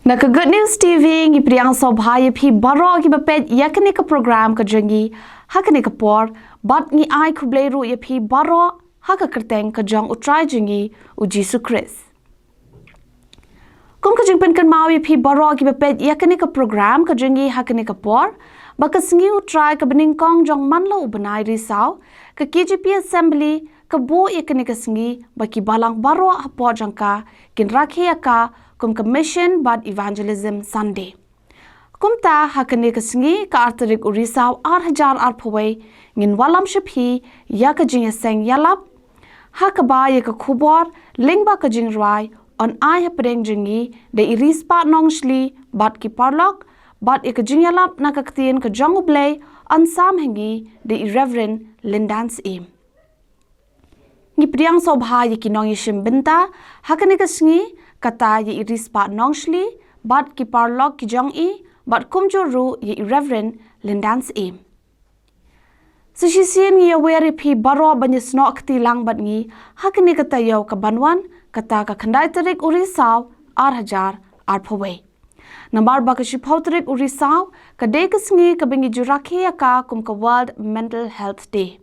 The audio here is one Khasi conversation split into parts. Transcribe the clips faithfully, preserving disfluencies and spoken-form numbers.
Na ka Good News T V ngi pdiang sngewbha ïa phi baroh kiba peit ïa kane ka program ka jong ngi ha kane ka por, bad ngi ai khublei ruh ïa phi baroh ha ka kyrteng ka jong U Trai jong ngi U Jisu Khrist. Kum ka jingpynkynmaw ïa phi baroh kiba peit ïa kane ka program ka jong ngi ha kane ka por, ba ka sngi U Trai kaba nyngkong jong man la u bnai Risaw, ka K J P Assembly ka buh ïa kane ka sngi ba ki balang baroh hapoh jong ka kin rakhe ïa ka kum ka Mission bad Evangelism Sunday. Kumta ha kane ka sngi ka ar tarik u Risaw ar hajar arphew wei, ngin wallam sha phi ïa ka jingïaseng ïalap ha kaba ïa ka khubor lyngba ka jingrwai yn ai hapdeng jong ngi da i Rispah Nongshli bad ki paralok, bad ïa ka jingïalap na ka ktien ka jong U Blei yn sam ha ngi da i Reverend Lindan Syiem. Ngi pdiang sngewbha ïa ki nongïashim bynta ha kane ka sngi, kata ïa i Rispah Nongshli bad ki paralok ki jong i, bad kumjuh ruh ïa i Reverend Lindan Syiem. Sa shisien ngi ïawer ïa phi baroh ban ïasnoh kti lang bad ngi ha kane ka taïew kaban wan, kata ka khyndai tarik u Risaw ar hajar arphew wei. Namar ba ka shiphew tarik u Risaw ka dei ka sngi kaba ngi ju rakhe ïa ka kum ka World Mental Health Day.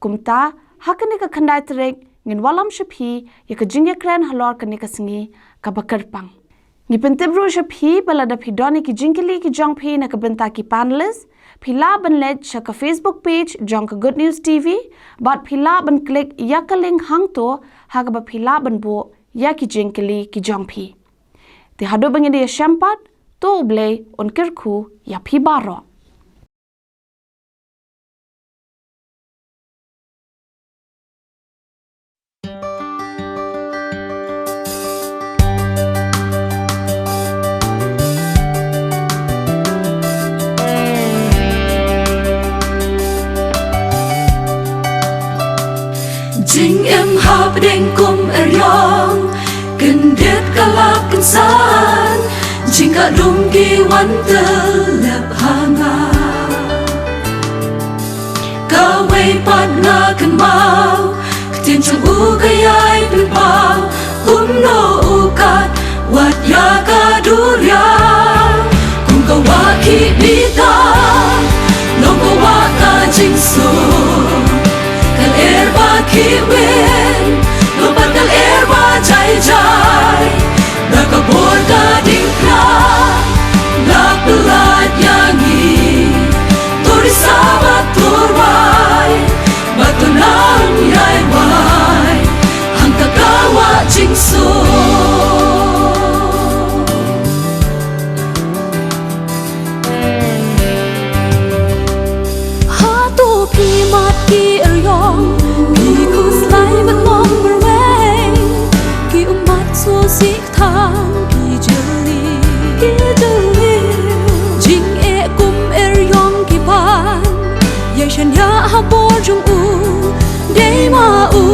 Kumta ha kane ka khyndai tarik ngin wallam sha phi ïa ka jingïakren halor kane ka sngi kaba kyrpang. Ngi pyntip ruh sha phi ba lada phi don ïa ki jingkylli ki jong phi na ka bynta ki panelist, phi lah ban leit sha ka Facebook page jong ka Good News T V, bad phi lah ban click ïa ka link hangto ha kaba phi lah ban buh ïa ki jingkylli ki jong phi. Te haduh ba ngin ïashem pat, to U Blei un kyrkhu ïa phi baroh. Jingim hapdeng kum eriong, kyndit ka la kynsan, jingkah dum ki wan tyllep ha nga. Kawei pat nga kynmaw, ka ktien jong u ka ïai pynpaw, kumno u kat wat ïa ka duriaw. Kum ka wah khih bitar, long ka wah ka jingsuk, ka lyer ba khih win, long pat ka lyer ba jai jai. Da ka bor ka diengphna la pyllait ïa ngi, to risa bad to rwai, bad to nang ïai wai hangta ka wah jingsuk. Hato phi mad ki eriong, ki khuslai bad mong marwei, ki ummat sngewsih thang ki jylliew, ki jylliew. Jingeh kum eriong ki pan, ïai shaniah ha bor jong u, dei ma u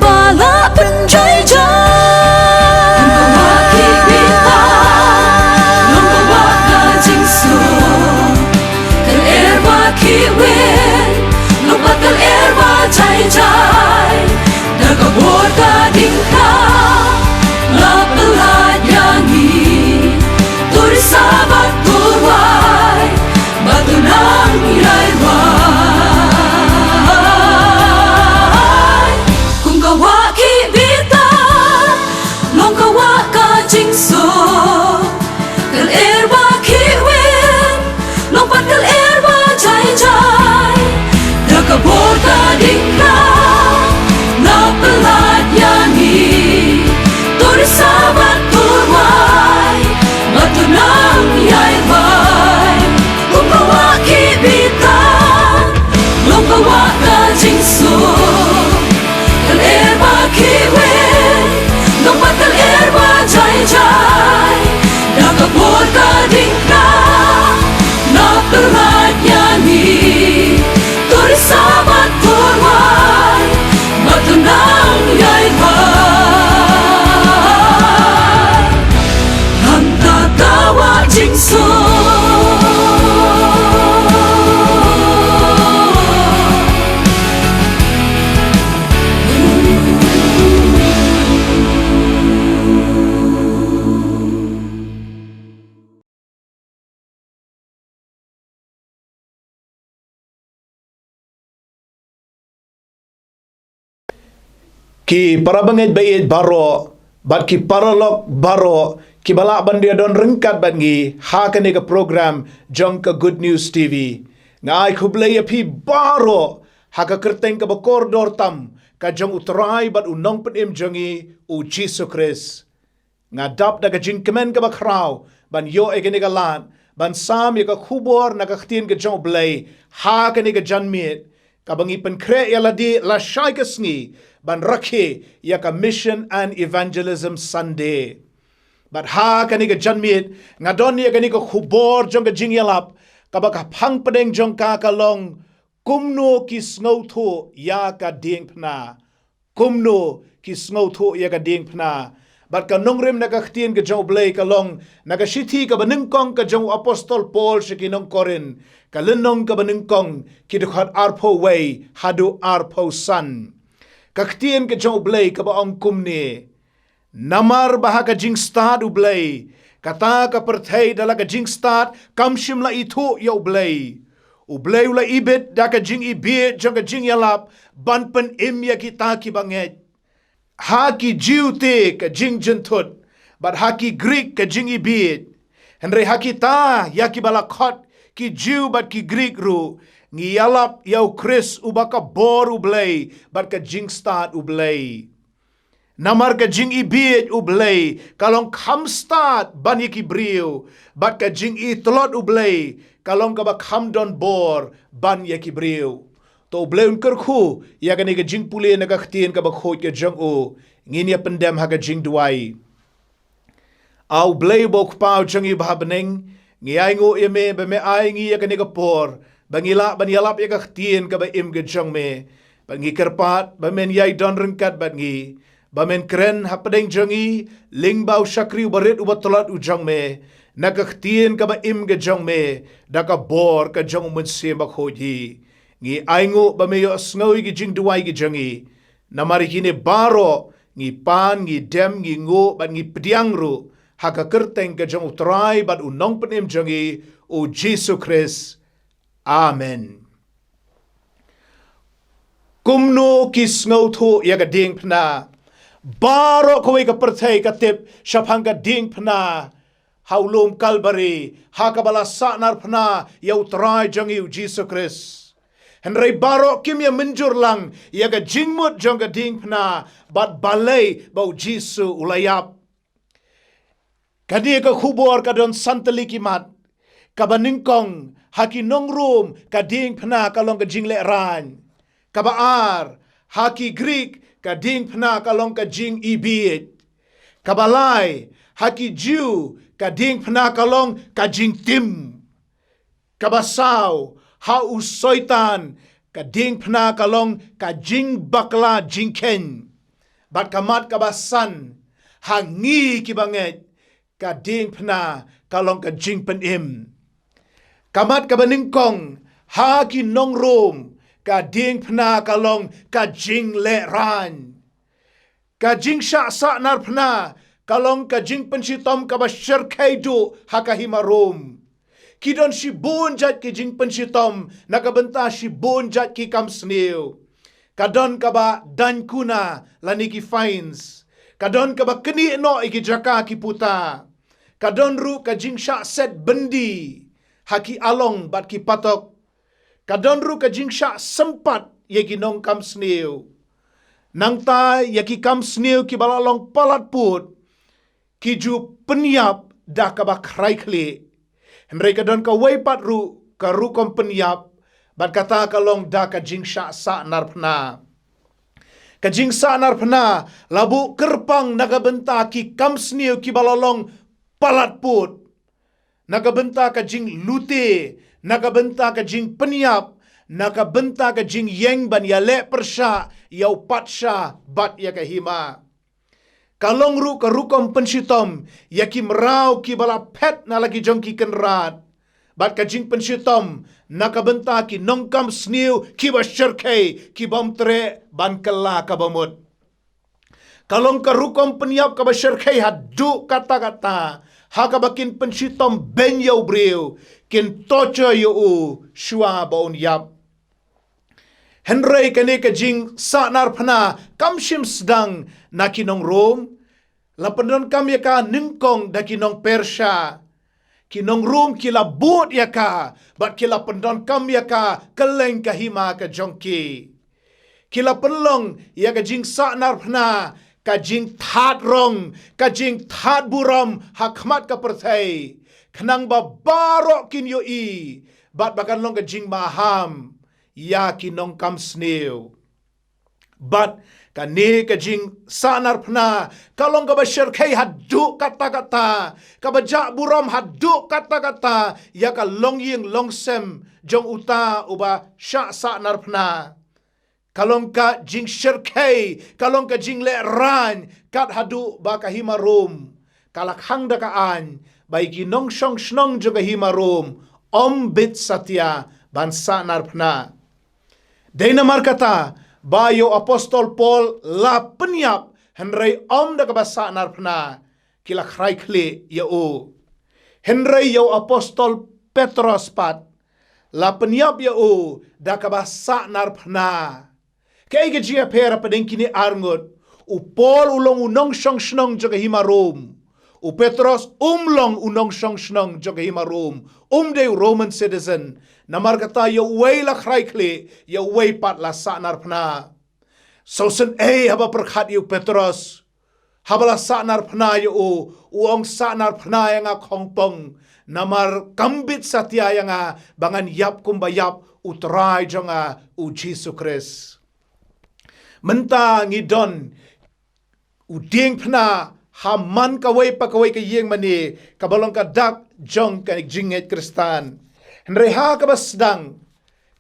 ba la pynjai jai. Kum ka wah khih bitar, long ka wah ka jingsuk, ka lyer ba khih win, long pat ka lyer ba jai jai. Da ka bor ka diengphna la pyllait ïa ngi, to risa bad to rwai, bad to nang ïai wai. Kum ka wah khih bitar, long ka wah ka jingsuk, ka lyer ba khih win, long pat ka lyer ba jai jai. Da ka bor ka diengphna la pyllait ïa Ki parabangeit ba ïeit baroh, bad ki paralok baroh, ki ba lah ban ïadon ryngkat bad ngi, ha kane ka program jong ka Good News T V. Nga ai khublei ïa phi baroh, ha ka kyrteng kaba kordor tam, ka jong U Trai bad U Nongpynim jong ngi, U Jisu Khrist. Nga dap da ka jingkmen kaba khraw, ban ïoh ïa kane ka lad, ban sam ïa ka khubor na ka ktien ka jong U Blei, ha kane ka janmiet, kaba ngi pynkhreh ïa lade lashai ka sngi, ban rakhe ïa ka Mission and Evangelism Sunday. Bad ha kane ka janmiet, nga don ïa kane ka khubor jong ka jingïalap, kaba ka phang pdeng jong ka ka long, kumno ki sngewthuh ïa ka diengphna. Kumno ki sngewthuh ïa ka diengphna. Bad ka nongrim na ka ktien ka jong U Blei ka long, na ka shithi kaba nyngkong ka jong U Apostol Paul sha ki nong Korinth, ka lynnong kaba nyngkong, ki dkhot arphew wei, haduh arphew san. Ka ktien ka jong U Blei kaba ong kumne. Namar ba ha ka jingstad U Blei, kata ka pyrthei da la ka jingstad, kam shym la ithuh ïa U Blei. U Blei u la ibit da ka jingibiej jong ka jingïalap, ban pynim ïa kita ki bangeit. Ha ki Jiw te ka jingjynthut, bad ha ki Grik ka jingibiej. Hynrei ha kita ïa ki ba la khot, ki Jiw bad ki Grik ruh, ngi ïalap ïa U Khrist uba ka bor U Blei, bad ka jingstad U Blei. Namar ka jingibiej U Blei, ka long kham stad ban ïa ki briew, bad ka jingitlot U Blei, ka long kaba kham don bor ban ïa ki briew. To U Blei un kyrkhu ïa kane ka jingpule na ka ktien kaba khuid ka jong u, ngin ïa pyndem ha ka jingduwai. A U Blei uba U Kpa u jong ngi uba ha bneng, ngi ainguh ïa me ba me ai ngi ïa kane ka por, ba ngi lah ban ïalap ïa ka ktien kaba im ka jong me. Ba ngi kyrpad ba men ïai don ryngkat bad ngi, ba men kren hapdeng jong ngi, lyngba u shakri uba rit uba tlot u jong me, na ka ktien kaba im ka jong me, da ka bor ka jong U Mynsiem Bakhuid hi. Ngi ainguh ba me ïohsngew ïa ki jingduwai ki jong ngi. Namar ïa kine baroh, ngi pan, ngi dem, ngi nguh, bad ngi pdiang ruh, ha ka kyrteng ka jong U Trai bad U Nongpynim jong ngi, U Jisu Khrist. Amen. Kumno ki sngewthuh ïa ka diengphna. Baroh kawei ka pyrthei ka tip shaphang ka diengphna ha u lum Kalbari, ha kaba la sahnarphna ïa U Trai jong ngi U Jisu Khrist. Hynrei baroh kim ïa mynjur lang ïa ka jingmut jong ka diengphna, bad balei ba U Jisu u la ïap. Kane ka khubor ka don san tylli ki mat. Kaba nyngkong, ha ki nong Rom ka diengphna ka long ka jinglehrain. Kaba ar, ha ki Grik ka diengphna ka long ka jingibiej. Kaba lai, ha ki Jiw ka diengphna ka long ka jingtim. Kaba saw, ha u Soitan ka diengphna ka long ka jingbakla jingkheiñ. Bad ka mat kaba san, ha ngi ki bangeit ka diengphna ka long ka jingpynim. Ka mat kaba nyngkong, ha ki nong Rom ka diengphna ka long ka jinglehrain. Ka jingshah sahnarphna ka long ka jingpynshitom kaba shyrkhei duh ha ka hima Rom. Ki don shibun jait ki jingpynshitom na ka bynta shibun jait ki kam sniew. Ka don kaba daiñ kuna lane ki fines. Ka don kaba knieh noh ïa ki jaka ki puta. Ka don ruh ka jingshah set byndi ha ki along bad ki patok. Ka don ruh ka jingshah sympat ïa ki nongkam sniew. Nangta ïa ki kam sniew kiba la long palat pud, ki ju pynïap da kaba khrai khlieh. Hynrei ka don kawei pat ruh ka rukom pynïap, bad kata ka long da ka jingshah sahnarphna. Ka jingsahnarphna la buh kyrpang na ka bynta ki kam sniew kiba la long palat pud. Na ka bynta ka jinglute, na ka bynta ka jingpynïap, na ka bynta ka jingïeng ban ïaleh pyrshah ïa u patsha bad ïa ka hima. Ka long ruh ka rukom pynshitom ïa ki mraw kiba la phet na la ki jong ki kynrad. Bad ka jingpynshitom na ka bynta ki nongkam sniew kiba shyrkhei, kibym treh ban kylla kaba mut. Ka long ka rukom pynïap kaba shyrkhei haduh katta katta, ha kaba kin pynshitom beiñ ïa u briew, kin torture ïa u shuwa ba un ïap. Hynrei kane ka jingsahnarphna kam shym sdang na ki nong Rom, la pyndonkam ïa ka nyngkong da ki nong Persia. Ki nong Rom ki la bud ïa ka, bad ki la pyndonkam ïa ka kylleng ka hima ka jong ki. Ki la pynlong ïa ka jingsahnarphna ka jingthat rong, ka jingthat burom ha khmat ka pyrthei, khnang ba baroh kin ïohi, bad ba kan long ka jingmaham ïa ki nongkam sniew. Bad kane ka jingsahnarphna ka long kaba shyrkhei haduh katta katta, kaba jah burom haduh katta katta ïa ka longïing longsem jong uta uba shah sahnarphna. Ka long ka jingshyrkhei, ka long ka jinglehrain kat haduh ba ka hima Rom ka la khang da ka aiñ ba ïa ki nongshong shnong jong ka hima Rom ym bit satia ban sahnarphna. Dei namar kata ba ïa u apostol Paul la pynïap, hynrei ym da kaba sahnarphna, ki la khrai khlieh ïa u. Hynrei ïa u apostol Petros pat la pynïap ïa u da kaba sahnarphna. Kaei ka jingïapher hapdeng kine arngut? U Paul u long u nongshong shnong jong ka hima Rom. U Petros um long u nongshong shnong jong ka hima Rom. Um dei u Roman citizen. Namar kata ïa uwei la khrai khlieh, ïa uwei pat la sahnarphna. Sngewsynei haba pyrkhat ïa u Petros. Haba la sahnarphna ïa u, u ong, "Sahnarphna ïa nga khongpong, namar kam bit satia ïa nga ba ngan ïap kumba ïap u Trai jong nga u Jisu Khrist." Mynta ngi don u diengphna ha man kawei pa kawei ka ïing mane, kaba long ka dak jong ka jingngeit Khristan. Hynrei ha kaba sdang,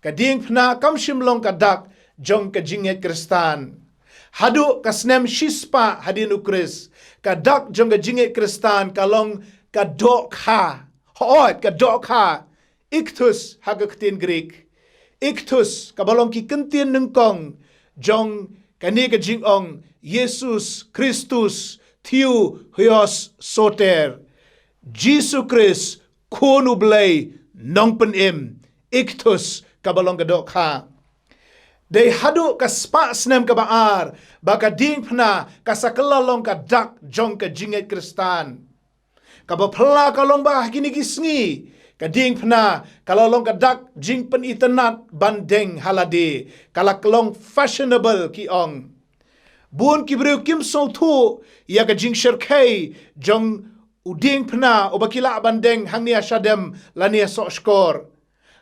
ka diengphna kam shym long ka dak jong ka jingngeit Khristan. Haduh ka snem shispah hadien u Khrist, ka dak jong ka jingngeit Khristan ka long ka dohkha. Hooid, ka dohkha. Ichthus ha ka ktien Greek. Ichthus, kaba long ki kyntien nyngkong jong kane ka jingong, Iesus Christus, Theou Huios Soter. Jisu Khrist, Khun u Blei nongpynim. Ichthus, kaba long ka dohkha. Dei haduh ka spah snem kaba ar ba ka diengphna ka sa kylla long ka dak jong ka jingngeit Khristan. Kaba phylla ka long ba ha kine ki sngi ka diengphna ka la long ka dak jingpynitynnad ban deng ha lade, ka la long fashionable ki ong. Bun ki briew kim sngewthuh ïa ka jingshyrkhei jong u diengphna uba ki lah ban deng hangne ha shadem lane ha sohshkor.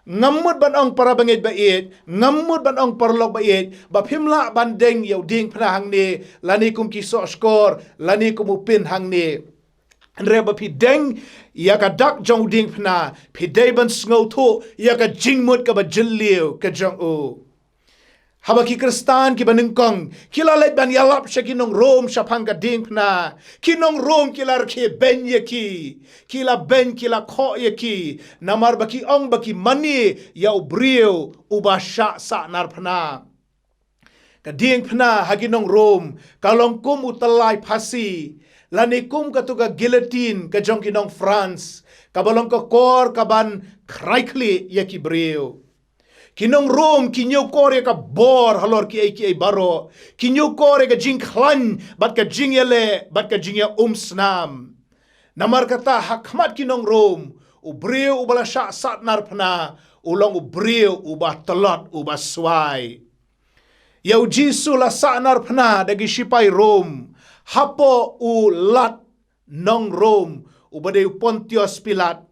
Ngam mut ban ong para bangeit ba ïeit, ngam mut ban ong paralok ba ïeit, ba phim lah ban deng ïa u diengphna hangne, lane kum ki sohshkor, lane kum u pin hangne. Hynrei ba phi deng ïa ka dak jong u diengphna, phi dei ban sngewthuh ïa ka jingmut kaba jylliew ka jong u. Haba ki Khristan kiba nyngkong ki la leit ban ïalap sha ki nong Rom shaphang ka diengphna, ki nong Rom ki la rkhie beiñ ïa ki, ki la beiñ, ki la khoh ïa ki, namar ba ki ong ba ki mane ïa u briew uba shah sahnarphna. Ka diengphna ha ki nong Rom ka long kum u tyllai phasi, lane kum katu ka guillotine ka jong ki nong France, kaba long ka kor kaban khrai khlieh ïa ki briew. Ki nong Rom ki ñiewkor ïa ka bor halor kiei kiei baroh. Ki ñiewkor ïa ka jingkhlaiñ bad ka jingïaleh bad ka jingïaumsnam. Namar kata ha khmat ki nong Rom, u briew uba la shah sahnarphna u long u briew uba tlot, uba swai. Ïa u Jisu la sahnarphna da ki shipai Rom hapoh u lat nong Rom uba dei u Pontius Pilat.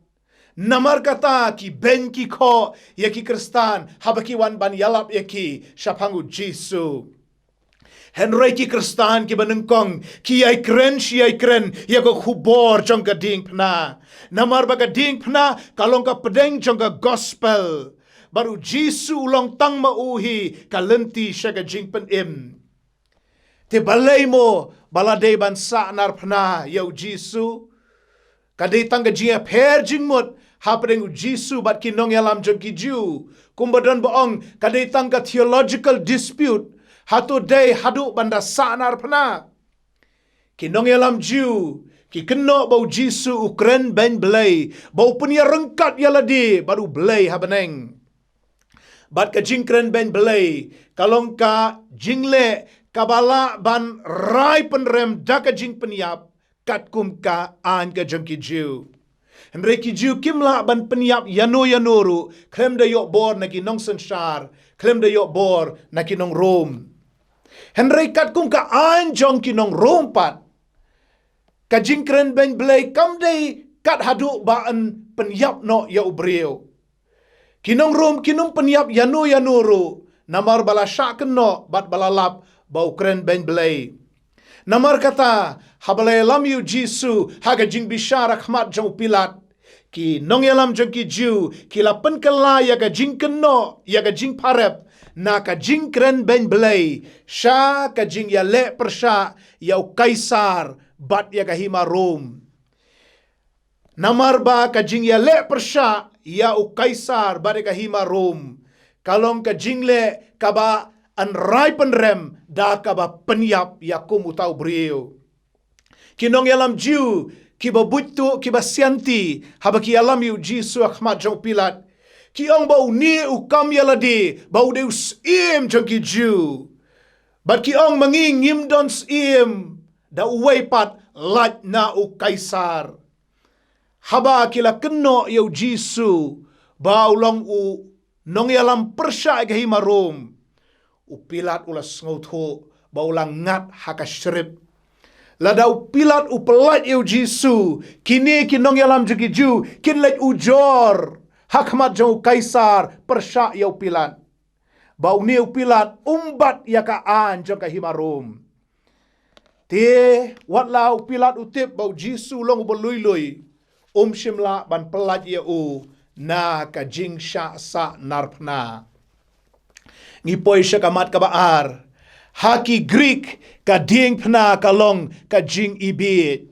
Namar kata ki beiñ ki khoh ïa ki Khristan haba ki wan ban ïalap ïa ki shaphang u Jisu. Hynrei ki Khristan kiba nyngkong ki ïai kren shi ïai kren ïa ka khubor jong ka diengphna. Namar ba ka diengphna ka long ka pdeng jong ka gospel. Bad u Jisu u long tang ma u hi ka lynti sha ka jingpynim. Te balei mo ba la dei ban sahnarphna ïa u Jisu? Ka dei tang ka jingïapher jingmut hapdeng u Jisu bad ki nongïalam jong ki Jiw. Kumba don ba ong ka dei tang ka theological dispute. Hato dei haduh ban da sahnarphna? Ki nongïalam Jiw ki kynnoh ba u Jisu u kren beiñ Blei, ba u pynïaryngkat ïa lade bad u Blei ha bneng. Bad ka jingkren beiñ Blei ka long ka jingleh kaba lah ban rai pynrem da ka jingpynïap, katkum ka aiñ ka jong ki Jiw. Hynrei ki Jiw kim lah ban pynïap ïano ïano ruh, khlem da ïoh bor na ki nongsynshar, khlem da ïoh bor na ki nong Rom. Hynrei katkum ka aiñ jong ki nong Rom pat, ka jingkren beiñ Blei kam dei kat haduh ba yn pynïap noh ïa u briew. Ki nong Rom kin ym pynïap ïano ïano ruh, namar ba la shah kynnoh bad ba la lap ba u kren beiñ Blei. Namar kata, haba la ïalam ïa u Jisu ha ka jingbishar ha khmat jong u Pilat, ki nongïalam jong ki Jiw ki la pynkylla ïa ka jingkynnoh, ïa ka jingpharep na ka jingkren beiñ Blei sha ka jingïaleh pyrshah ïa u Kaisar bad ïa ka hima Rom. Namar ba ka jingïaleh pyrshah ïa u Kaisar bad ïa ka hima Rom ka long ka jingleh kaba yn rai pynrem da kaba pynïap ïa kum uta u briew. Ki nongïalam Jiw kiba buit tuh, kiba sianti, haba ki ïalam ïa u Jisu ha khmat jong u Pilat, ki ong ba une u kam ïa lade ba u dei u syiem jong ki Jiw. Bad ki ong, ma ngi ngim don syiem, da uwei pat, lait na u Kaisar. Haba ki la kynnoh ïa u Jisu ba u long u nongïalam pyrshah ïa ka hima Rom, u Pilat u la sngewthuh bad u la ngat ha ka shrip. Lada u Pilat u pyllait ïa u Jisu, kine ki nongïalam jong ki Jiw kin leit ujor ha khmat jong u Kaisar pyrshah ïa u Pilat, ba une u Pilat um bat ïa ka aiñ jong ka hima Rom. Te wat la u Pilat u tip ba u Jisu u long uba lui lui, um shym lah ban pyllait ïa u na ka jingshah sah narphna. Ngi poi sha ka mat kaba ar. Ha ki Grik, ka diengphna ka long ka jingibieit.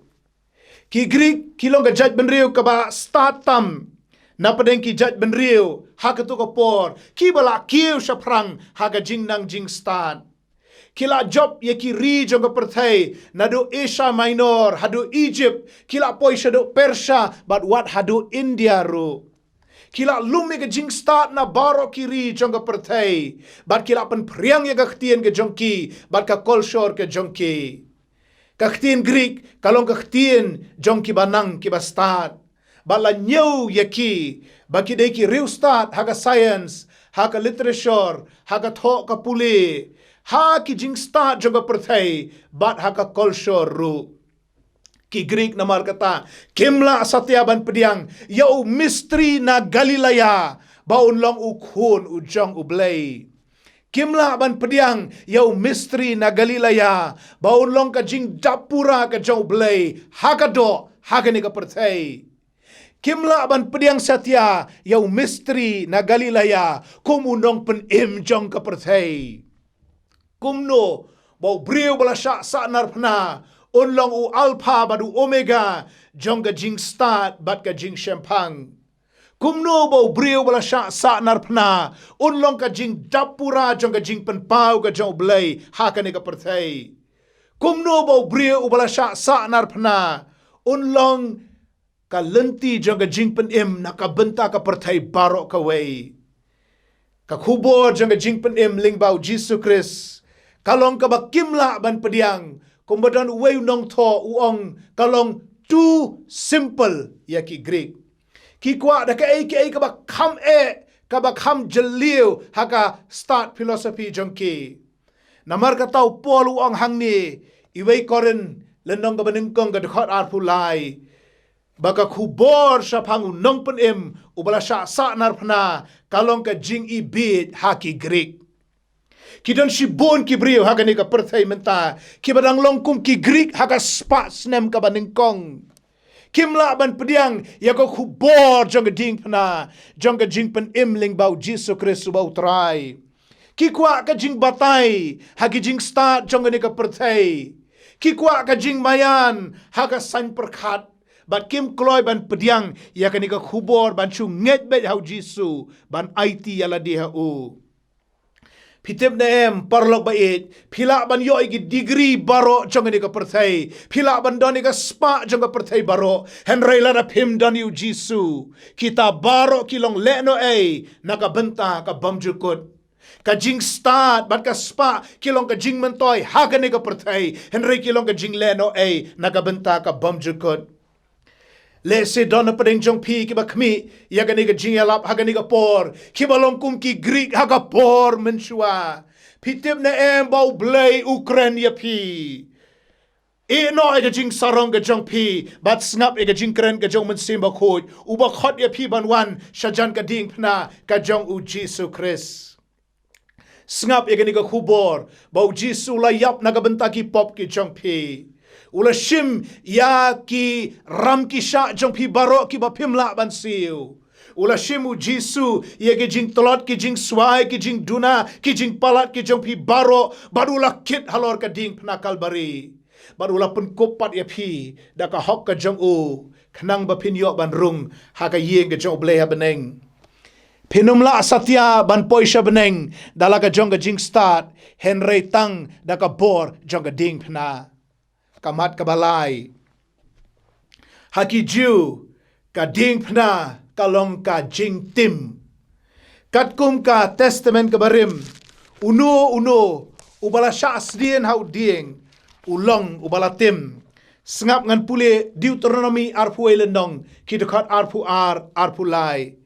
Ki Grik ki long ka jaitbynriew kaba stad tam na pdeng ki jaitbynriew ha kato ka por, kiba la kiew shaphrang ha ka jingnang jingstad. Ki la jop ïa ki ri jong ka pyrthei, naduh Asia Minor haduh Egypt, ki la poi shaduh Persia bad wat haduh India ruh. Ki la lum ïa ka jingstad na baroh ki ri jong ka pyrthei, bad ki la pynphriang ïa ka ktien ka jong ki bad ka kolshor ka jong ki. Ka ktien Grik ka long ka ktien jong kiba nang kiba stad, bad la ñiew ïa ki ba ki dei ki riewstad ha ka science, ha ka literature, ha ka thoh ka pule, ha ki jingstad jong ka pyrthei bad ha ka kolshor ruh. Ki Grik namar kata kim lah satia ban pdiang ïa u mistri na Galilea ba un long u khun u jong U Blei. Kim lah ban pdiang ïa u mistri na Galilea ba un long ka jingdap pura ka jong U Blei ha ka doh ha kane ka pyrthei. Kim lah ban pdiang satia ïa u mistri na Galilea kum u nongpynim jong ka pyrthei. Kumno ba u briew ba la shah sah narphna un long u Alpha bad u Omega jong ka jingstad bad ka jingshemphang? Kumno ba u briew ba la shah sah narphna un long ka jingdap pura jong ka jingpynpaw ka jong U Blei ha kane ka pyrthei? Kumno ba u briew uba la shah sah narphna un long ka lynti jong ka jingpynim na ka bynta ka pyrthei baroh kawei? Ka khubor jong ka jingpynim lyngba u Jisu Khrist ka long kaba kim lah ban pdiang, kumba don uwei u nongthoh u ong ka long too simple ïa ki Grik. Ki kwah da kaei kaei kaba kham eh, kaba kham jylliew ha ka stad philosophy jong ki. Namar kata u Paul u ong hangne, i wei Korinth lynnong kaba nyngkong ka dkhot arphew lai, ba ka khubor shaphang u nongpynim uba la shah sah narphna ka long ka jingibieit ha ki Grik. Ki don shibun ki briew ha kane ka pyrthei mynta kiba dang long kum ki Grik ha ka spah snem kaba nyngkong. Kim lah ban pdiang ïa ka khubor jong ka diengphna jong ka jingpynim lyngba u Jisu Khrist uba u Trai. Ki kwah ka jingbatai ha ki jingstad jong kane ka pyrthei. Ki kwah ka jingmaïan ha ka saiñ pyrkhat. Bad kim kloi ban pdiang ïa kane ka khubor ban shu ngeit beit ha u Jisu ban aiti ïa lade ha u. Phi tip ne em, paralok ba ïeit, phi lah ban ïoh ïa ki degree baroh jong kane ka pyrthei, phi lah ban don ïa ka spah jong ka pyrthei baroh, hynrei lada phim don ïa u Jisu, kita baroh ki long lehnohei na ka bynta ka bymjukut. Ka jingstad bad ka spah ki long ka jingmyntoi ha kane ka pyrthei, hynrei ki long ka jinglehnohei na ka bynta ka bymjukut. Lehse don na pdeng jong phi kiba khmih ïa kane ka jingïalap ha kane ka por, kiba long kum ki Greek ha ka por mynshuwa. Phi tip ne em ba U Blei u kren ïa phi? Ïehnoh ïa ka jingsarong ka jong phi bad sngap ïa ka jingkren ka jong U Mynsiem Bakhuid, uba khot ïa phi ban wan shajan ka diengphna ka jong U Jisu Khrist. Sngap ïa kane ka khubor ba U Jisu u la ïap na ka bynta ki pop ki jong phi. U la shim ïa ki ram ki shah jong phi baroh kiba phim lah ban siew. U la shim U Jisu ïa ki jingtlot, ki jingswai, ki jingduna, ki jingpalat ki jong phi baroh, bad u la kit halor ka diengphna Kalbari. Bad u la pynkup pat ïa phi da ka hok ka jong u, khnang ba phin ïoh ban rung ha ka ïing ka jong U Blei ha bneng. Phin ym lah satia ban poi sha bneng da la ka jong ka jingstad, hynrei tang da ka bor jong ka diengphna. Ka mat kaba lai. Ha ki Jiw, ka diengphna ka long ka jingtim. Katkum ka Testament kaba rim, uno uno uba la shah sdien ha u dieng u long uba la tim. Sngap ngan pule Deuteronomi arphew wei lynnong, ki dkhot arphew ar, arphew lai.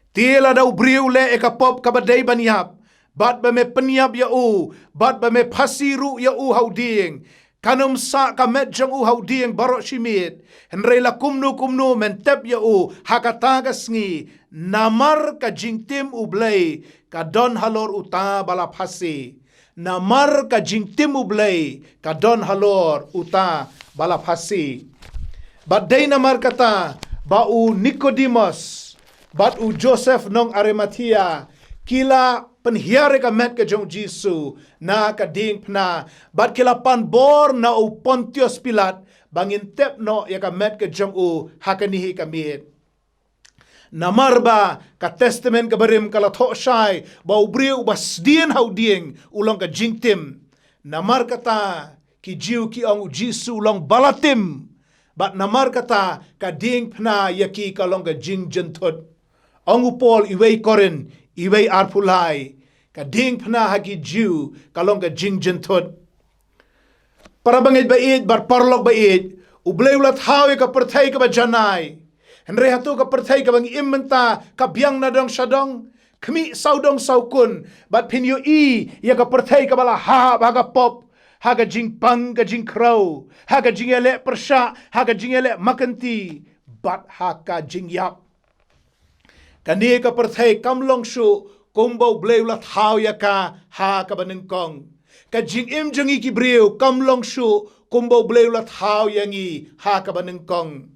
Te lada u briew u leh ïa ka pop kaba dei ban ïap, bad ba me pynïap ïa u, bad ba me phasi ruh ïa u ha u dieng, kan ym sah ka met jong u ha u dieng baroh shi miet, hynrei la kumno kumno men tep ïa u ha kata ka sngi, namar ka jingtim U Blei ka don halor uta ba la phasi. Namar ka jingtim U Blei ka don halor uta ba la phasi. Bad dei namar kata ba u Nikodimos bad u Joseph nong Arimathea ki la pynhiar ïa ka met ka jong U Jisu na ka diengphna, bad ki la pan bor na u Pontius Pilat ba ngin tep noh ïa ka met ka jong u ha kane hi ka miet. Namar ba ka Testament kaba rim ka la thoh shai ba u briew uba sdien ha u dieng u long ka jingtim. Namar kata ki Jiw ki ong U Jisu u long ba la tim. Bad namar kata ka diengphna ïa ki ka long ka jingjynthut. Ong u Paul iwei Korinth iwei arphew lai, ka diengphna ha ki Jiw ka long ka jingjynthut. Para bangeit ba ïeit bad paralok ba ïeit, U Blei u la thaw ïa ka pyrthei kaba janai. Hynrei hato ka pyrthei kaba ngi im mynta ka biang na dong sha dong? Khmih sawdong sawkun, bad phin ïohi ïa ka pyrthei kaba la hap ha ka pop, ha ka jingpang ka jingkhrew, ha ka jingïaleh pyrshah, ha ka jingïaleh makynti, bad ha ka jingïap. Kane ka pyrthei kam long shuh kumba U Blei u la thaw ïa ka ha kaba nyngkong. Ka jingim jong ngi ki briew kam long shuh kumba U Blei u la thaw ïa ngi ha kaba nyngkong.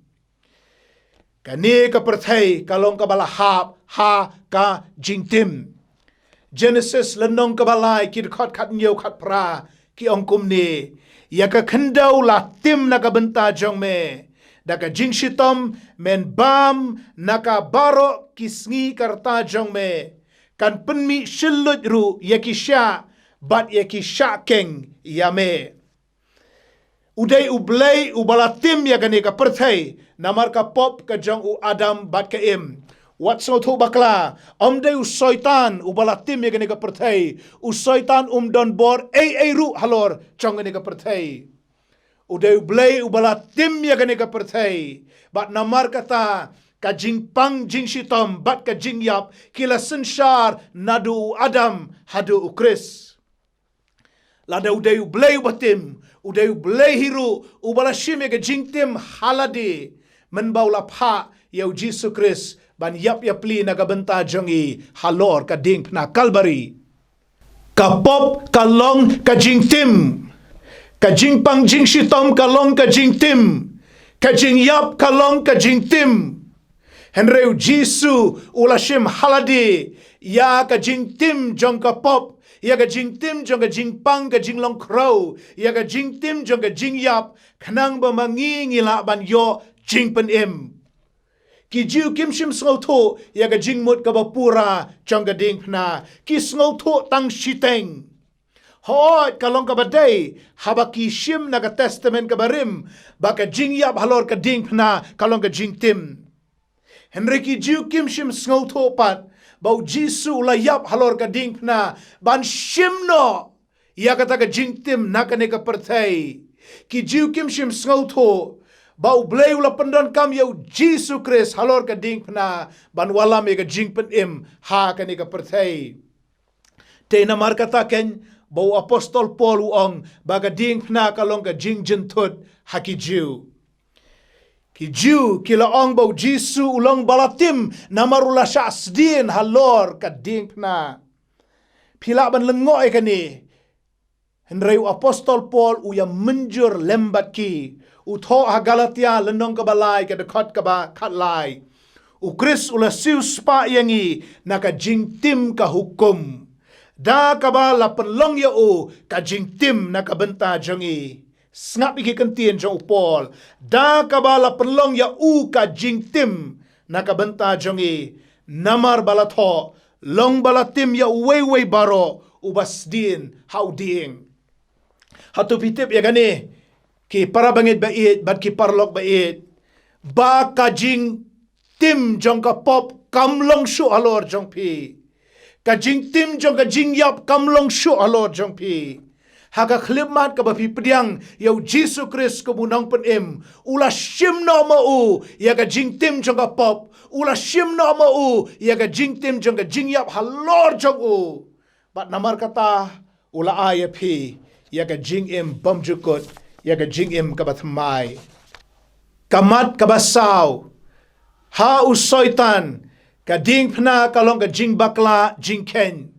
Kane ka pyrthei ka long kaba la hap ha ka jingtim. Genesis lynnong kaba lai, ki dkhot khathynñiew khatphra, ki ong kumne: Ïa ka khyndew la tim na ka bynta jong me. Da ka jingshitom men bam na ka baroh ki sngi ka rta jong me. Kan pynmih shilluit ruh ïa ki shiah bad ïa ki shiah keng ïa me. U dei U Blei uba la tim ïa kane ka pyrthei namar ka pop ka jong u Adam bad ka Im. Wat sngewthuh bakla, ym dei u Soitan uba la tim ïa kane ka pyrthei. U Soitan um don bor ei ei ruh halor jong kane ka pyrthei. U dei U Blei uba la tim ïa kane ka pyrthei. Bad namar kata ka jingpang jingshitom bad ka jingïap ki la synshar naduh u Adam haduh u Khrist. Lada u dei U Blei uba tim, u dei U Blei hi ruh uba la shim ïa ka jingtim ha lade, mynba u la phah ïa u Jisu Khrist ban ïap ïapli na ka bynta jong ngi halor ka diengphna Kalbari. Ka pop ka long ka jingtim. Ka jingpang jingshitom ka long ka jingtim. Ka jingïap ka long ka jingtim. Hynrei u Jisu u la shim ha lade ïa ka jingtim jong ka pop, ïa ka jingtim jong ka jingpang ka jinglong khrew, ïa ka jingtim jong ka jingïap, khnang ba ma ngi ngi lah ban ïoh jingpynim. Ki Jiw kim shym sngewthuh ïa ka jingmut kaba pura jong ka diengphna. Ki sngewthuh tang shiteng. Hooid, ka long kaba dei, haba ki shim na ka Testament kaba rim, ba ka jingïap halor ka diengphna ka long ka jingtim. Hynrei ki Jiw kim shym sngewthuh pat ba u Jisu u la ïap halor ka diengphna ban shim noh ïa kata ka jingtim na kane ka pyrthei. Ki Jiw kim shym sngewthuh ba U Blei u la pyndonkam ïa u Jisu Khrist halor ka diengphna ban wallam ïa ka jingpynim ha kane ka pyrthei. Te namar kata keiñ ba u apostol Paul u ong ba ka diengphna ka long ka jingjynthut ha ki Jiw. Ki Jiw ki la ong ba u Jisu u long ba la tim namar u la shah sdien halor ka diengphna. Phi lah ban lyngngoh ïa kane. Hynrei u apostol Paul u ïa mynjur lem bad ki. U thoh ha Galatia lynnong kaba lai ka dkhot kaba khatlai. U Khrist u la siewspah ïa ngi na ka jingtim ka hukum, da kaba la pynlong ïa u ka jingtim na ka bynta jong ngi. Sngap ïa ki kyntien jong u Paul. Da kaba la pynlong ïa u ka jingtim na ka bynta jong ngi. Namar ba la thoh, long ba la tim ïa uwei uwei baroh uba sdien ha u dieng. Hato phi tip ïa kane, ki para bangeit ba ïeit bad ki paralok ba ïeit, ba ka jingtim jong ka pop kam long shuh halor jong phi. Ka jingtim jong ka jingïap kam long shuh halor jong phi. Ha ka khyllipmat kaba phi pdiang ïa u Jisu Khrist kum u nongpynim, u la shim noh ma u ïa ka jingtim jong ka pop, u la shim noh ma u ïa ka jingtim jong ka jingïap halor jong u. Bad namar kata u la ai ïa phi ïa ka jingim bymjukut, ïa ka jingim kaba thymmai. Ka mat kaba saw, ha u Soitan, ka diengphna ka long ka jingbakla jingkheiñ.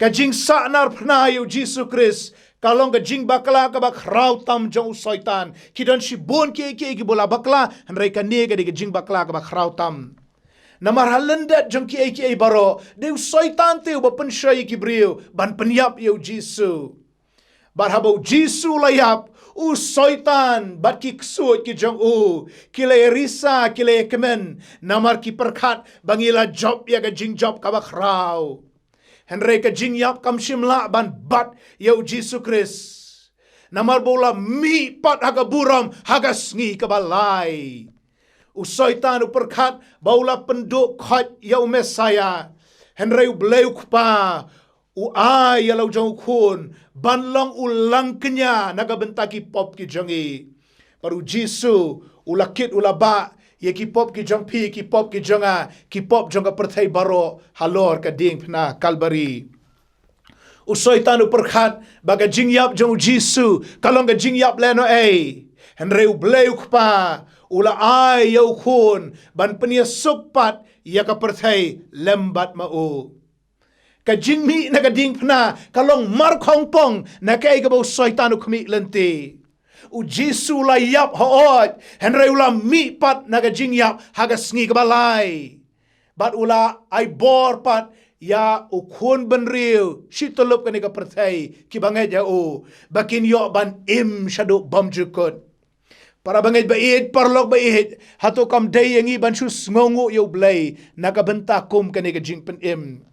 Ka jingsahnarphna ïa u Jisu Khrist ka long ka jingbakla kaba khraw tam jong u Soitan. Ki don shibun kiei kiei kiba la bakla, hynrei kane ka dei ka jingbakla kaba khraw tam. Namar ha lyndet jong kiei kiei baroh, dei u Soitan te uba pynshoi ïa ki briew ban pynïap ïa u Jisu. Bad haba u Jisu u la ïap, u Soitan bad ki ksuid ki jong u ki la ïarisa, ki la ïakmen, namar ki pyrkhat ba ngi la jop ïa ka jingjop kaba khraw. Hynrei ka jingïap kam shym lah ban bat ïa u Jisu Khrist. Namar ba u la mih pat ha ka burom ha ka sngi kaba lai. U Soitan u pyrkhat ba u la pynduh khoit ïa u Messaïah. Hynrei U Blei u Kpa u ai ïa la u jong u Khun ban long u langkñia na ka bynta ki pop ki jong ngi. Bad u Jisu u la kit u la bah ïa ki pop ki jong phi, ki pop ki jong nga, ki pop jong ka pyrthei baroh halor ka diengphna Kalbari. U Soitan u pyrkhat ba ka jingïap jong u Jisu ka long ka jingïap lehnohei. Hynrei U Blei u Kpa u la ai ïa u Khun ban pynïasuk pat ïa ka pyrthei lem bad ma u. Ka jingmih na ka diengphna ka long markhongpong na kaei kaba u Soitan u khmih lynti. U Jisu u la ïap, hooid, hynrei u la mih pat na ka jingïap ha ka sngi kaba lai. Bad u la ai bor pat ïa u khun bynriew shi tyllup kane ka pyrthei kiba ngeit ïa u ba kin ïoh ban im shaduh bymjukut. Para bangeit ba ïeit, paralok ba ïeit, hato kam dei ïa ngi ban shu sngewnguh ïa U Blei na ka bynta kum kane ka jingpynim?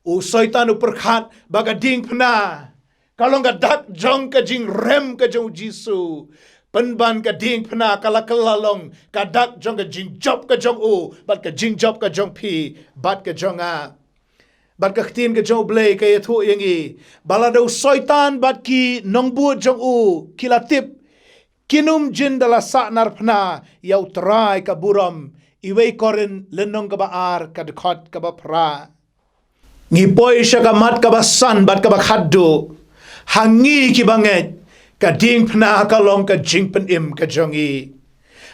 U Soitan u pyrkhat ba ka diengphna ka long ka dak jong ka jingrem ka jong u Jisu. Pynban ka diengphna ka la kylla long ka dak jong ka jingjop ka jong u bad ka jingjop ka jong phi bad ka jong nga. Bad ka ktien ka jong U Blei ka ïathuh ïa ngi ba lada u Soitan bad ki nongbud jong u ki la tip, kin ym jin da la sahnarphna ïa U Trai ka burom. Iwei Korinth lynnong kaba ar ka dkhot kaba phra. Ngi poi sha ka mat kaba san bad kaba khatduh. Ha ngi kiba ngeit, ka diengphna ka long ka jingpynim ka jong ngi.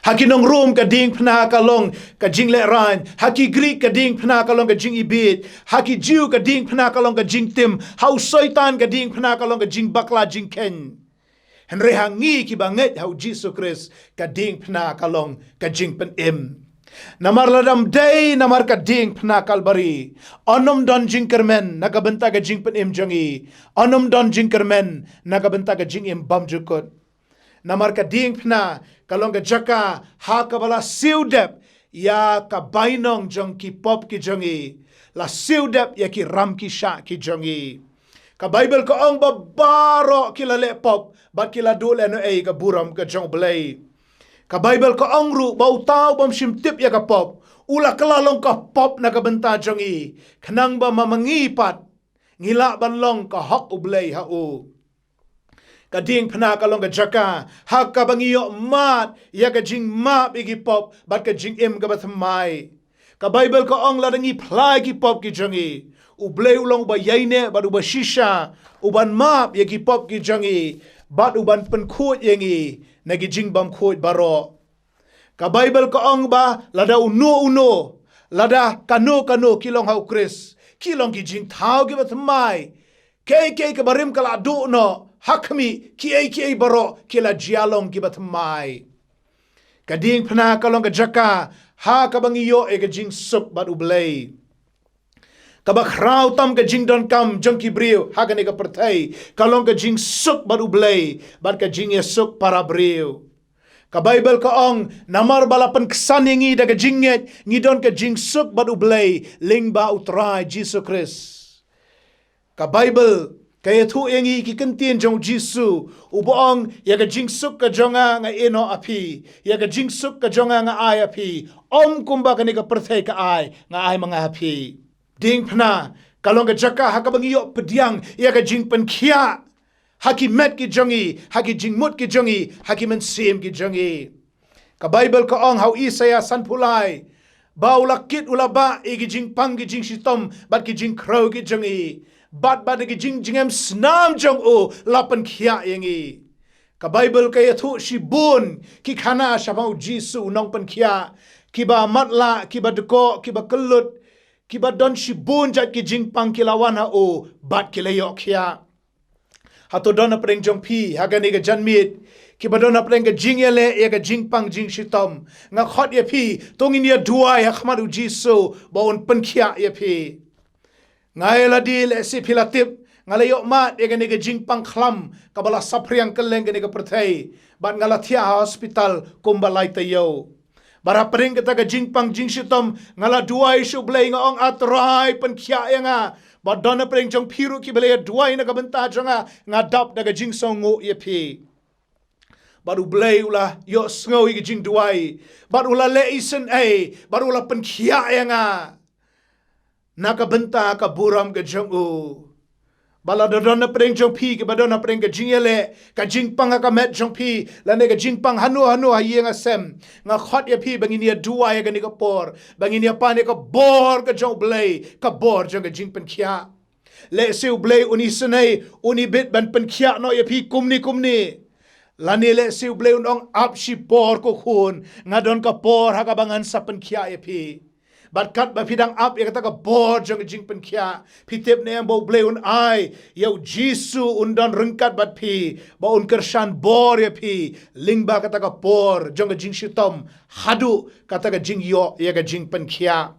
Ha ki nong Rom ka diengphna ka long ka jinglehrain. Ha ki Grik ka diengphna ka long ka jingibit. Ha ki Jiw ka diengphna ka long ka jingtim. Ha u Soitan ka diengphna ka long ka jingbakla jingkheiñ. Hynrei ha ngi kiba ngeit ha u Jisu Khrist ka diengphna ka long ka jingpynim. Namar lada ym dei namar ka diengphna Kalbari, yn ym don jingkyrmen na ka bynta ka jingpynim jong ngi. Yn ym don jingkyrmen na ka bynta ka jingim bymjukut. Namar ka diengphna ka long ka jaka ha kaba la siew dep ïa ka bainong jong ki pop ki jong ngi, la siew dep ïa ki ram ki shah ki jong ngi. Ka Baibl ka ong ba baroh ki la leh pop bad ki la duh lehnohei ka burom ka jong U Blei. Ka Baibl ka ong ruh ba uta u bym shym tip ïa ka pop u la kylla long ka pop na ka bynta jong ngi, khnang ba ma ma ngi pat ngi lah ban long ka hok U Blei ha u. Ka diengphna ka long ka jaka ha kaba ngi ïoh mad ïa ka jingmap ïa ki pop bad ka jingim kaba thymmai. Ka Baibl ka ong lada ngi phla ïa ki pop ki jong ngi, U Blei u long uba ïaineh bad uba shisha, u ban map ïa ki pop ki jong ngi bad u ban pynkhuid ïa ngi na ki jingbymkhuid baroh. Ka Baibl ka ong ba lada uno uno, lada kano kano ki long ha U Khrist, ki long ki jingthaw kiba thymmai. Kiei kiei kiba rim ka la duh noh, ha khmih kiei kiei baroh ki la jia long kiba thymmai. Ka diengphna ka long ka jaka ha kaba ngi ïoh ïa ka jingsuk bad U Blei. Kaba khraw tam ka jingdonkam jong ki briew ha kane ka pyrthei ka long ka jingsuk bad U Blei bad ka jingïasuk para briew. Ka Baibl ka ong, namar ba la pynksan ïa ngi da ka jingngeit, ngi don ka jingsuk bad U Blei lyngba U Trai Jisu Khrist. Ka Baibl ka ïathuh ïa ngi ki kyntien jong U Jisu, uba ong, ïa ka jingsuk ka jong nga nga ïehnoh ha phi, ïa ka jingsuk ka jong nga nga ai ha phi, ym kumba kane ka pyrthei ka ai, nga ai ma nga ha phi. Diengphna ka long ka jaka ha kaba ngi ïoh pdiang ïa ka jingpynkhiah ha ki met ki jong ngi, ha ki jingmut ki jong ngi, ha ki mynsiem ki jong ngi. Ka Baibl ka ong ha u Isaïah sanphew lai ba u la kit u la bah ïa ki jingpang ki jingshitom bad ki jingkhrew ki jong ngi, bad bad ki jingjngem snam jong u la pynkhiah ïa ngi. Ka Baibl ka ïathuh shibun ki khana shaphang U Jisu u nongpynkhiah, kiba matlah, kiba dkoh, kiba kyllut, kiba don shibun jait ki jingpang ki la wan ha u bad ki la ïoh khiah. Hato don napdeng jong phi ha kane ka janmiet kiba don napdeng ka jingïaleh ïa ka jingpang jingshitom? Nga khot ïa phi, to ngin ïa duwai ha khmat U Jisu ba un pynkhiah ïa phi. Nga ïa lade lehse phi la tip, nga la ïoh mad ïa kane ka jingpang khlam kaba la saphriang kylleng kane ka pyrthei bad nga la thiah ha hospital kumba lai taïew. Bad hapdeng kata ka jingpang jingshitom nga la duwai sha U Blei, nga ong, A Trai, pynkhiah ïa nga. Bad don napdeng jong phi ruh kiba la ïa duwai na ka bynta jong nga, nga dap da ka jingsngewnguh ïa phi. Bad U Blei u la ïohsngew ïa ka jingduwai bad u la leh isynei bad u la pynkhiah ïa nga na ka bynta ka burom ka jong u. Bad lada don napdeng jong phi kiba don napdeng ka jingïaleh, ka jingpang ha ka met jong phi lane ka jingpang hano hano ha ïing ha sem, nga khot ïa phi ba ngin ïa duwai ha kane ka por ba ngin ïa pan ïa ka bor ka jong U Blei, ka bor jong ka jingpynkhiah. Lehse U Blei un isynei, un ibit ban pynkhiah noh ïa phi kumne kumne. Lane lehse U Blei un ong, Ap shipor ko khun, nga don ka por ha kaba ngan sa pynkhiah ïa phi. Bad katba phi dang ap ïa kata ka bor jong ka jingpynkhiah, phi tip ne em ba U Blei un ai ïa U Jisu un don ryngkat bad phi, ba un kyrshan bor ïa phi lyngba kata ka por jong ka jingshitom haduh kata ka jingïoh ïa ka jingpynkhiah.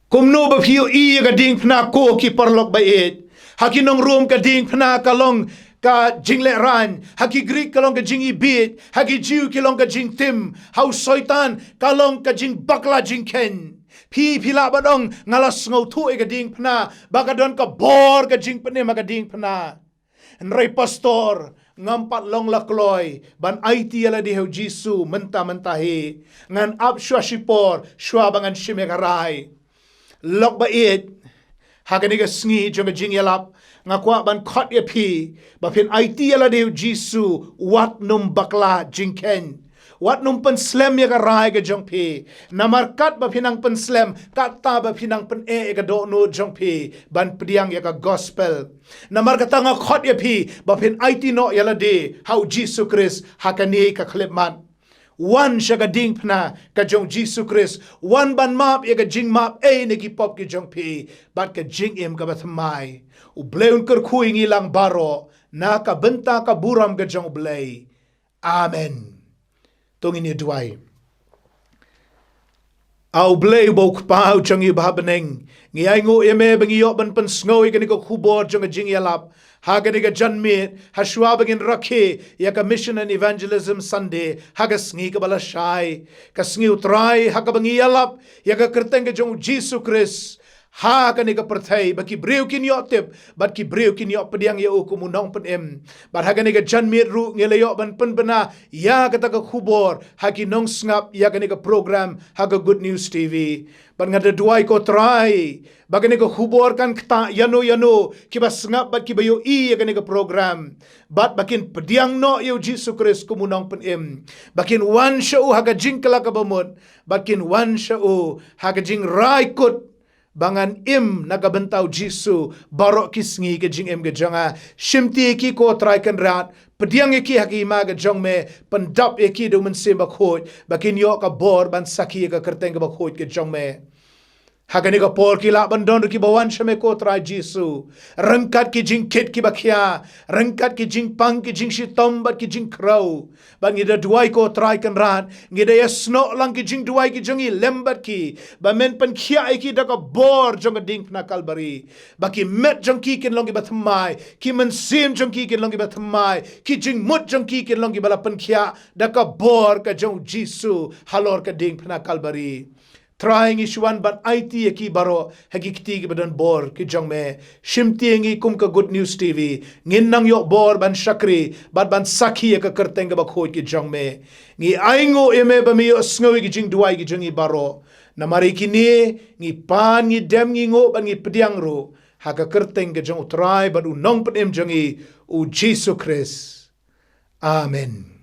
Kumno ba phi ïohi ïa ka diengphna, ko ki paralok ba ïeit? Ha ki nong Rom ka diengphna ka long ka jinglehrain, ha ki Grik ka long ka jingibit, ha ki Jiw ki long ka jingtim, ha u Soitan ka long ka jingbakla jingkheiñ. Phi, phi lah ban ong, nga la sngewthuh ïa ka diengphna ba ka don ka bor ka jingpynim ha ka diengphna. Hynrei pastor, ngam pat long la kloi ban aiti ïa lade ha U Jisu mynta mynta hi. Ngan ap shuwa shipor shuwa ba ngan shim ïa ka rai. Lok ba ïeit, ha kane ka sngi jong ka jingïalap, nga kwah ban khot ïa phi ba phin aiti ïa lade ha U Jisu, wat nym bakla jingkheiñ. Wat nym pynslem ïa ka rai ka jong phi. Namar katba phi nang pynslem, kata ba phi nang pyneh ïa ka dohnud jong phi ban pdiang ïa ka gospel. Namar kata nga khot ïa phi ba phin aiti noh ïa lade ha U Jisu Khrist ha kane ka khyllipmat. Wan sha ka diengphna ka jong U Jisu Khrist, wan ban map ïa ka jingmap ei na ki pop ki jong phi bad ka jingim kaba thymmai. U Blei un kyrkhu ïa ngi lang baroh na ka bynta ka burom ka jong U Blei. Amen. To ngin ïa duwai. A U Blei uba u Kpa u jong ngi uba ha bneng, ngi ainguh ïa me ba ngi ïoh ban pynsngew ïa kane ka khubor jong ka jingïalap ha kane ka janmiet, ha shuwa ba ngin rakhe ïa ka Mission and Evangelism Sunday ha ka sngi kaba lashai. Ka sngi U Trai ha kaba ngi ïalap ïa ka kyrteng ka jong U Jisu Khrist ha kane ka pyrthei, ba ki briew kin ïoh tip bad ki briew kin ïoh pdiang ïa u kum u Nongpynim. Bad ha kane ka janmiet ruh ngi la ïoh ban pynbna ïa kata ka khubor ha ki nongsngap ïa kane ka program ha ka Good News T V. Bad nga da duwai, ko Trai, ba kane ka khubor kan ktah ïano ïano kiba sngap bad kiba ïohi ïa kane ka program, bad ba kin pdiang noh ïa U Jisu Khrist kum u Nongpynim, ba kin wan sha u ha ka jingkylla kaba mut, bad kin wan sha u ha ka jingrai kut ba ngan im na ka bynta U Jisu baroh ki sngi ka jingim ka jong nga. Shimti ïa ki, ko Trai Kynrad, pdiang ïa ki ha ka hima ka jong me, pyndap ïa ki da U Mynsiem Bakhuid ba kin ïoh ka bor ban sakhi ïa ka kyrteng kaba khuid ka jong me. Ha kane ka por ki lah ban don ruh kiba wan sha me, ko Trai Jisu, ryngkat ki jingkit kiba khia, ryngkat ki jingpang, ki jingshitom bad ki jingkhrew. Bad ngi da duwai, ko Trai Kynrad, ngi da ïasnoh lang ki jingduwai ki jong ngi lem bad ki, ba men pynkhiah ïa ki da ka bor jong ka diengphna Kalbari, ba ki met jong ki kin long kiba thymmai, ki mynsiem jong ki kin long kiba thymmai, ki jingmut jong ki kin long kiba la pynkhiah da ka bor ka jong U Jisu halor ka diengphna Kalbari. Trai, ngi shu wan ban aiti ïa ki baroh ha ki kti kiba don bor ki jong me. Shimti ïa ngi kum ka Good News T V, ngin nang ïoh bor ban shakri bad ban sakhi ïa ka kyrteng kaba khuid ka jong me. Ngi ainguh ïa me ba me ïohsngew ïa ki jingduwai ki jong ngi baroh. Namar ïa kine ngi pan, ngi dem, ngi nguh bad ngi pdiang ruh ha ka kyrteng ka jong U Trai bad U Nongpynim jong ngi, U Jisu Khrist. Amen.